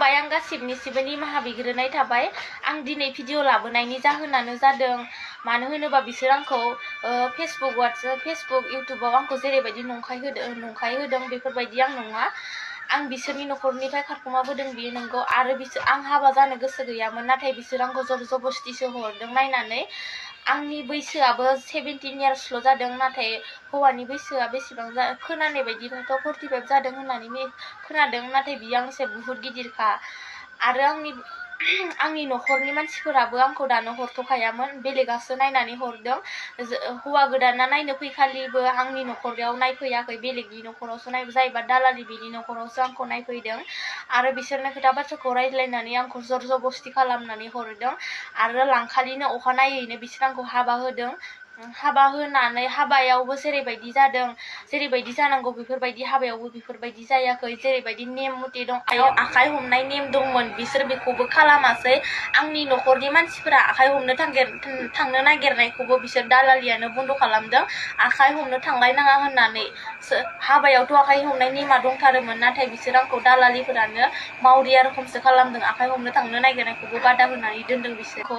खुलुमबाय आं गासिबनिसिबो निमाहा बिग्रोनाय थाबाय आं दिनै भिडिअ लाबोनायनि जाहोनानो जादों मानो होनोबा बिसोर आंखौ फेसबुक इउट्युबाव आंखौ जेरैबायदि नंखाय होदों बेफोरबायदि आं नङा आं बिसोरनि नखरनिफ्राय खारखुमाबोदों बियो नंगौ आरो आं हाबा जानो गोसो गैयामोन नाथाय बिसोर आंखौ जर जबस्तिसो हरदों नायनानै आंनि बैसोआबो 17 इयार्सल' जादों नाथाय हौवानि बैसोआ बेसेबां खोनानाय बायदिबाथ' 45 जादों होननानै खोनादों नाथाय बियो आंनिसाय बुहुत गिदिरखा आरो आंनि नखरनि मानसिफोराबो आंखौ दानो हरथ'खायामोन बेलेगासो नायनानै हरदों हौवा गोदाना नायनो फैखालिबो आंनि नखराव नायफैयाखै बेलेगनि नखरावसो जायबा दालालि बिनि नखरावसो आंखौ नायफैदों आरो बिसोरनो खोथा बाथ्राखौ रायज्लायनानै आंखौ जर जबस्ति खालामनानै हरदों आरो लांखालिनो अखानायैनो बिसोर आंखौ हाबा होदों हाबा होनानै हाबायावबो जेरैबायदि जानांगौ बेफोरबायदि हाबायावबो बेफोरबायदि जायाखै जेरैबायदि नेम मथे दं आखाइ हमनाय नेम दंमोन बिसोर बेखौबो खालामासै आंनि नखरनि मानसिफोरा आखाइ हमनो थांनो नागिरनायखौबो बिसोर दालालियानो बन्द खालामदों आखाइ हमनो थांलायनाङा होननानै हाबायावथ' आखाइ हमनाय नेमा दंथारोमोन नाथाय बिसोर आंखौ दालालिफोरानो मावरिया रोखोमसो खालामदों आखाइ हमनो थांनो नागिरनायखौबो बादा होनानै दोनदों बिसोरखौ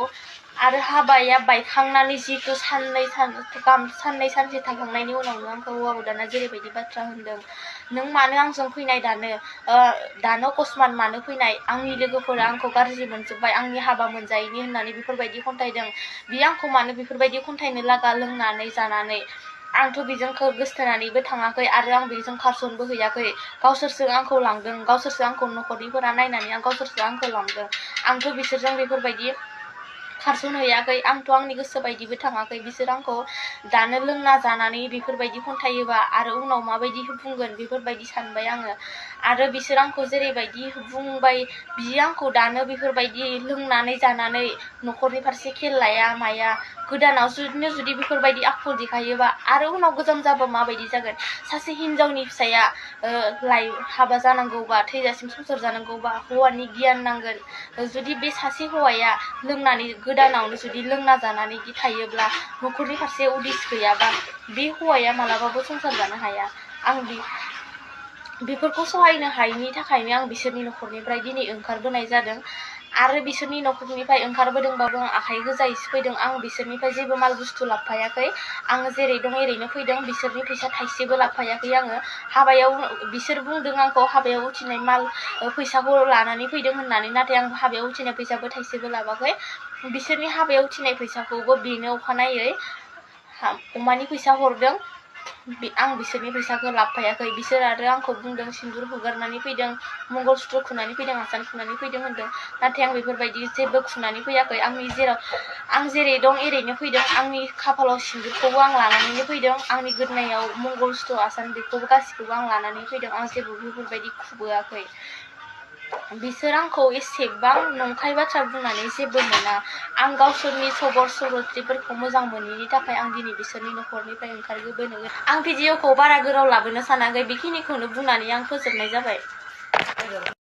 आरो हाबाया बायखांनानै जितु साननै सानसे थांखांनायनि उनावनो आंखौ हौवा गोदाना जेरैबायदि बाथ्रा होनदों नों मानो आंजों फैनाय दानो अकस्मात मानो फैनाय आंनि लोगोफोरा आंखौ गाज्रि मोनजोब्बाय आंनि हाबा मोनजायैनि होननानै बेफोरबायदि खन्थाइदों बियो आंखौ मानो बेफोरबायदि खन्थाइनो लागा लोंनानै जानानै आंथ' बेजों गोसथोनानैबो थाङाखै आरो आं बेजों खारसनबो हैयाखै गावसोरसो आंखौ लांदों गावसोरसो आंखौ नखरनिफोरा नायनानै गावसोरसो आंखौ लांदों आंथ' बिसोरजों बेफोरबायदि खारसन हैयाखै आंथ' आंनि गोसो बायदिबो थाङाखै बिसोर आंखौ दानो लोंना जानानै बेफोरबायदि खन्थायोबा आरो उनाव माबायदि बुंगोन बेफोरबायदि सानबाय आङो आरो बिसोर आंखौ जेरैबायदि बुंबाय बियो आंखौ दानो बेफोरबायदि लोंनानै जानानै नखरनि फारसे खेल लाया माया गोदानाव जुदि बेफोरबायदि आखु देखायोबा आरो उनाव गोजाम जाबा माबायदि जागोन सासे हिनजावनि फिसाया हाबा जानांगौबा थैजासिम संसार जानांगौबा हौवानि गियान नांगोन जुदि बे सासे हौवाया लोंनानै गोदानावनो जुदि लोंना जानानै थायोब्ला नखरनि फारसे उदिस गैयाबा बे हौवाया मालाबाबो संसार जानो हाया आं बेफोरखौ सहायनो हायैनि थाखायनो आं बिसोरनि नखरनिफ्राय दिनै ओंखारबोनाय जादों आरो बिसोरनि नखरनिफ्राय ओंखारबोदोंबाबो आं आखाइ गोजायैसो फैदों आं बिसोरनिफ्राय जेबो माल बुस्थु लाबोफायाखै आङो जेरै दं एरैनो फैदों बिसोरनि फैसा थाइसेबो लाबोफायाखै आङो हाबायाव बिसोर बुंदों आंखौ हाबायाव उथिनाय माल फैसाखौ लानानै फैदों होननानै नाथाय आं हाबायाव उथिनाय फैसाबो थाइसेबो लाबाखै बिसोरनि हाबायाव उथिनाय फैसाखौबो बेनो अखानायै अमानि फैसा हरदों आं बिसोरनि फैसाखौ लाबोफायाखै बिसोर आरो आंखौ बुंदों सिन्दुर हुगारनानै फैदों मंगलसूत्र खुनानै फैदों आसान खुनानै फैदों होनदों नाथाय आं बेफोरबायदि जेबो खुनानै फैयाखै आं जेरै दं एरैनो फैदों आंनि खाफालाव सिन्दुरखौबो आं लानानैनो फैदों आंनि गोदोनायाव मंगलसूत्र आसान बेखौबो गासिखौबो आं लानानै फैदों आं जेबो बेफोरबायदि खुबोआखै बिसोर आंखौ एसेबां नंखाय बाथ्रा बुंनानै जेबो मोना आं गावसोरनि सरिथ्रफोरखौ मोजां मोनैनि थाखाय आं दिनै बिसोरनि नखरनिफ्राय ओंखारबोनो आं भिडिअखौ बारा गोलाव लाबोनो सानाखै बेखिनिखौनो बुंनानै आं फोजोबनाय जाबाय।